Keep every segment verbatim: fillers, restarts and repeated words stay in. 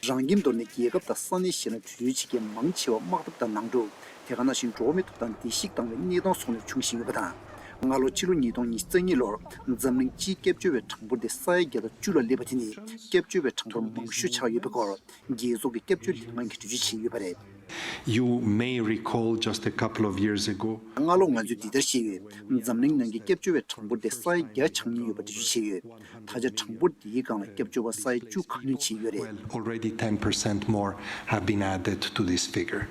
རང་ཁྱིམ་དོར་ནས་རྒྱལ་ཁབ་དང་ས་གནས་གཞན་ལ་བྲོས་བྱེད་མཁན་མང་ཆེ་བ་དམག་འཐབ་དང་ནང་འཁྲུག་དེ་ག་ནང་བཞིན་འགྲོ་བ་མིའི་ཐོབ་ཐང་བརྡལ་བཤིག་བཏང་བའི་གནས་སྟངས་སོགས་ནས་བྱུང་བཞིན་ཡོད་པ་དང་། སྔ་ལོ་ཕྱི་ལོ་ཉིས་སྟོང་ཉི་ཤུ་རྩ་གཉིས་ལོར་འཛམ་གླིང་སྤྱིའི་སྐྱབས་བཅོལ་བའི་གྲངས་འབོར་དེ་ས་ཡ་བརྒྱ་དང་བཅུ་ལ་སླེབས་པ་དེ་ནི་སྐྱབས་བཅོལ་བའི་གྲངས་འབོར་མང་ཤོས་ཆགས་ཡོད་པའི་སྐོར་རྒྱལ་ཚོགས་ཀྱི་སྐྱབས་བཅོལ་ལྷན་ཁང་གིས་འགྲེལ་བརྗོད་བྱས་ཡོད་པ་རེད། You may recall just a couple of years ago. སྔ་ལོ་ང་ཚོས་འདི་ལྟར་བཤད་ཡོད། འཛམ་གླིང་ནང་གི་སྐྱབས་བཅོལ་བའི་གྲངས་འབོར་དེ་ས་ཡ་བརྒྱ་ཆགས་ཉེན་ཡོད་པ་འགྲེལ་བརྗོད་བྱས་ཡོད། ད་ཆ་གྲངས་འབོར་འདིའི་སྒང་ལ་སྐྱབས་བཅོལ་བ་ས་ཡ་བཅུ་ཁ་སྣོན་བྱས་ཡོད་རེད། Well, already ten percent more have been added to this figure.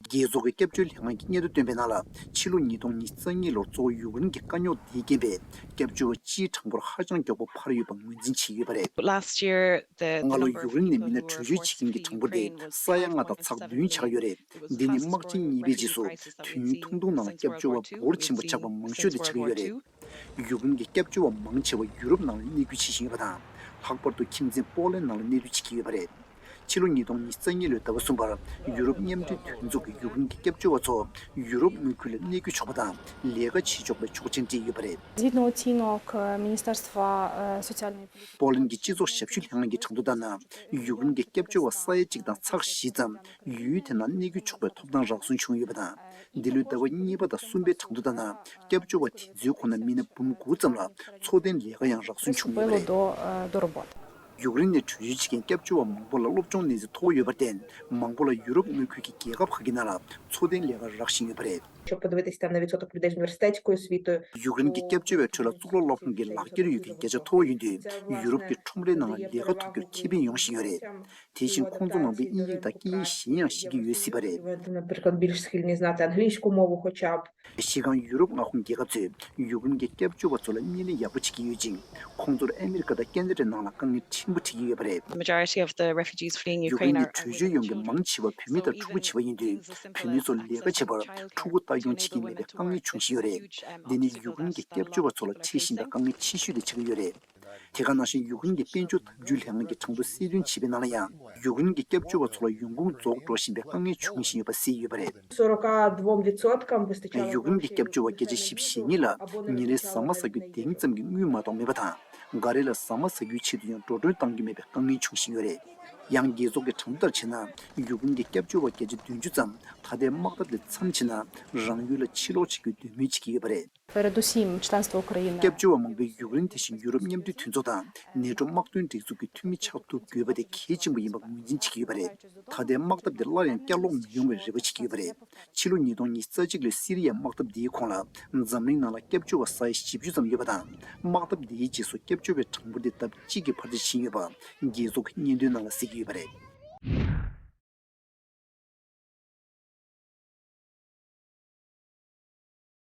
རྒྱལ་ཚོགས་ཀྱི་སྐྱབས་བཅོལ་ལྷན་ཁང་གིས་སྙན་ཐོ་བཏོན་པའི་ནང་ལ། ཕྱི་ལོ་ཉིས་སྟོང་ཉི་ཤུ་རྩ་གཉིས་ལོར་གཙོ་བོ་ཡུཀ་རེན་གྱི་དཀའ་རྙོག་དེའི་རྐྱེན་པས་སྐྱབས་བཅོལ་བ་སྤྱིའི་གྲངས་འབོར་ཧ་ཅང་མགྱོགས་པོ་འཕར་ཡོད་པ་ངོས་འཛིན་བྱས་ཡོད་པ་རེད། Last year, the སྔ་ལོ་ཡུཀ་རེན་ནས་མི་སྣ་བྲོས་བྱོལ་བྱེད་མཁན་གྱི་གྲངས་འབོར་དེ་ས་ཡ་ལྔ་དང་ཚེག་བདུན་ཆགས་ཡོད་རེད། འདི་ནི་དམག་ཆེན་གཉིས་པའི་རྗེས་སུ་དུས་ཡུན་ཐུང་ཐུང་ནང་ལ་སྐྱབས་བཅོལ་བ་འབོར་ཆེན་པོ་ཆགས་པ་མང་ཤོས་དེ་ཆགས་ཀྱི་ཡོད་རེད། ཡུཀ་རེན་གྱི་སྐྱབས་བཅོལ་བ་མང་ཆེ་བ་ཡུ་རོབ་ནང་ལ་གནས་སྐྱོད་བྱེད་བཞིན་ཡོད་པ་དང་། ལྷག་པར་དུ་ཁྱིམ་མཚེས་པོ་ལན་ནང་ལ་གནས་སྡོད་བྱེད་ཀྱི་ཡོད་པ་རེད། ཕྱི་ལོ་ཉིས་སྟོང་ཉི་ཤུ་རྩ་གཉིས་ལོའི་ཟླ་བ་གསུམ་པར་ཡུ་རོབ་མཉམ་འབྲེལ་མཐུན་ཚོགས་ཀྱིས་ཡུཀ་རེན་གྱི་སྐྱབས་བཅོལ་བ་ཚོ་ཡུ་རོབ་མངའ་ཁུལ་ལ་གནས་སྐྱོད་ཆོག་པ་དང་ལས་ཀ་བྱེད་ཆོག་པའི་ཆོག་མཆན་སྤྲད་ཡོད་པ་རེད། Згідно оцінок е, Міністерства е, соціальної політики. པོ་ལན་གྱི་སྤྱི་ཚོགས་ཞབས་ཞུ་ལྷན་ཁང་གི་གྲངས་ཐོ་ལྟར་ན། ཡུཀ་རེན་གྱི་སྐྱབས་བཅོལ་བ་ས་ཡ་གཅིག་དང་ཚེག་བཞི་ཙམ་ཡུལ་དེ་ནང་གནས་སྐྱོད་ཆོག་པའི་ཐོབ་ཐང་རག་སོན་བྱུང་ཡོད་པ་དང་། འདི་ལོའི་ཟླ་བ་གཉིས་པ་དང་གསུམ་པའི་གྲངས་ཐོ་ལྟར་ན། སྐྱབས་བཅོལ་བ་དེ་ཚོའི་ཁོངས་ན་མི་སྣ་འབུམ་དགུ་ཙམ་ལ་འཚོ་རྟེན་ལས་ཀ་ཡང་རག་སོན་བྱུང་ཡོད་པ་རེད། До, е, до роботи. ཡུཀ་རེན་ནས་བྲོས་བྱོལ་བྱེད་མཁན་སྐྱབས་བཅོལ་བ་མང་པོ་ལ་སློབ་སྦྱོང་གནས་ཚད་མཐོ་པོ་ཡོད་པར་བརྟེན། མང་པོ་ལ་ཡུ་རོབ་མངའ་ཁུལ་གྱི་རྒྱལ་ཁབ་ཁག་གི་ནང་ལ་འཚོ་རྟེན་ལས་ཀ་རག་བཞིན་ཡོད་པ་རེད། Що подивитись там на відсоток людей з університетською освітою. ཡུཀ་རེན་གྱི་སྐྱབས་བཅོལ་བའི་ཁྲོད་ལ་གཙུག་ལག་སློབ་ཁང་གི་ལག་འཁྱེར་ཡོད་མཁན་བརྒྱ་ཆ་མཐོ་བོ་ཡིན་དུས། ཡུ་རོབ་ཀྱི་ཁྲོམ་རའི་ནང་ལ་ལས་ཀ་ཐོབ་རྒྱུར་ཁེ་ཕན་ཡོང་བཞིན་ཡོད་རེད། དེ་བཞིན་ཁོང་ཚོ་མང་པོས་དབྱིན་ཡིག་དང་སྐད་ཡིག་གཞན་ཡང་ཤེས་ཀྱི་ཡོད་སྲིད་པ་རེད། Наприклад, більш схильні знати англійську мову хоча б. གཞི་རྐང་ཡུ་རོབ་མངའ་ཁོངས་རྒྱལ་ཁབ་ཚོས་ཡུཀ་རེན་གྱི་སྐྱབས་བཅོལ་བ་ཚོ་ལ་བརྙས་ལེན་ཡག་པོ་བྱེད་ཀྱི་ཡོད་ཅིང་། ཁོང་ཚོར་ཨ་མི་རི་ཀ་དང་ཁེ་ན་ཌའི་ནང་ལ་དཀའ་ངལ་ཕྲན་བུ་འཕྲད་ཀྱི་ཡོད་པ་རེད། Majority of the refugees fleeing ཡུཀ་རེན་Ukraine ནས་are བྲོས་བྱོལ་ཡོང་མཁན་མང་ཆེ་བ་བུད་མེད་དང་ཕྲུ་གུ་བྱིས་པ་ཡིན་དུས། བུད་མེད་ཚོར་ལས་ཀ་བྱེད་པར་ཕྲུ་གུ་ལྟ་སྐྱོང་བྱེད་ཀྱིན་མེད་པའི་དཀའ་ངལ་འབྱུང་བཞིན་ཡོད་རེད། འདི་ནི་ཡུཀ་རེན་གྱི་སྐྱབས་བཅོལ་བ་ཚོ་ལ་འཕྲད་བཞིན་པའི་དཀའ་ངལ་ཆེ་ཤོས་དེ་ཆགས་ཀྱི་ཡོད་རེད། དེ་ག་ནང་བཞིན་ཡུཀ་རེན་གྱི་དཔལ་འབྱོར་འཐབ་ཇུས་ལྷན་ཁང་གིས་གྲངས་ཐོ་གསལ་སྟོན་བྱས་པའི་ནང་ལ་ཡང་། ཡུཀ་རེན་གྱི་སྐྱབས་བཅོལ་བ་ཚོ་ལ་ཡོང་ཁུངས་རྫོགས་འགྲོ་བཞིན་པའི་དཀའ་ངལ་འབྱུང་བཞིན་ཡོད་པ་གསལ་ཡོད་པ་རེད། сорока двум відсоткам вистачало. ཡུཀ་རེན་གྱི་སྐྱབས་བཅོལ་བ་བརྒྱ་ཆ་བཞི་བཅུ་ཞེ་གཉིས་ལ་ཉིན་རེར་ཟ་མ་ཟ་རྒྱུ་གདེང་ཙམ་གྱི་དངུལ་མ་གཏོགས་མེད་པ་དང་། འགའ་རེ་ལ་ཟ་མ་ཟ་རྒྱུའི་ཆེད་དུ་ཡང་འགྲོ་གྲོན་གཏང་རྒྱུ་མེད་པའི་དཀའ་ངལ་འབྱུང་བཞིན་ཡོད་རེད། ཡང་རྒྱལ་ཚོགས་ཀྱི་གྲངས་ཐོ་ལྟར་བྱས་ན། ཡུཀ་རེན་གྱི་སྐྱབས་བཅོལ་བ་བརྒྱ་ཆ་བདུན་ཅུ་ཙམ་ད་ལྟའི་དམག་འཐབ་དེ་མཚམས་ཆད་ན་རང་ཡུལ་ལ་ཕྱིར་ལོག་བྱེད་རྒྱུའི་འདོད་མོས་བྱེད་ཀྱི་ཡོད་པ་རེད། Передусім членство України. སྐྱབས་བཅོལ་བ་མང་པོས་ཡུཀ་རེན་དེ་བཞིན་ཡུ་རོབ་མཉམ་འབྲེལ་མཐུན་ཚོགས་དང་ནེ་ཊོ་དམག་དོན་སྒྲིག་འཛུགས་ཀྱི་འཐུས་མི་ཆགས་ཐུབ་དགོས་པ་དེ་གལ་ཆེན་པོ་ཡིན་པ་ངོས་འཛིན་བྱེད་ཀྱི་ཡོད་པ་རེད། ད་ལྟའི་དམག་འཐབ་དེ་སླར་ཡང་བསྐྱར་ལོག་མི་ཡོང་བའི་རེ་བ་བྱེད་ཀྱི་ཡོད་པ་རེད། ཕྱི་ལོ་ཉིས་སྟོང་ཉི་ཤུ་རྩ་གཅིག་ལོའི་སི་རི་ཡའི་དམག་འཐབ་འདིའི་ཁོངས་ལ་འཛམ་གླིང་ནང་ལ་སྐྱབས་བཅོལ་བ་ས་ཡ་བཞི་བཅུ་ཙམ་ཡོད་པ་དང་། དམག་འཐབ་འདིའི་རྗེས་སུ་སྐྱབས་བཅོལ་བའི་གྲངས་འབོར་དེ་ལྡབ་གཅིག་གིས་འཕར་འགྲོ་བཞིན་ཡོད་པ་རྒྱལ་ཚོགས་ཀྱི་སྙན་ཐོའི་ནང་ལ་གསལ་གྱི་ཡོད་པ་རེད།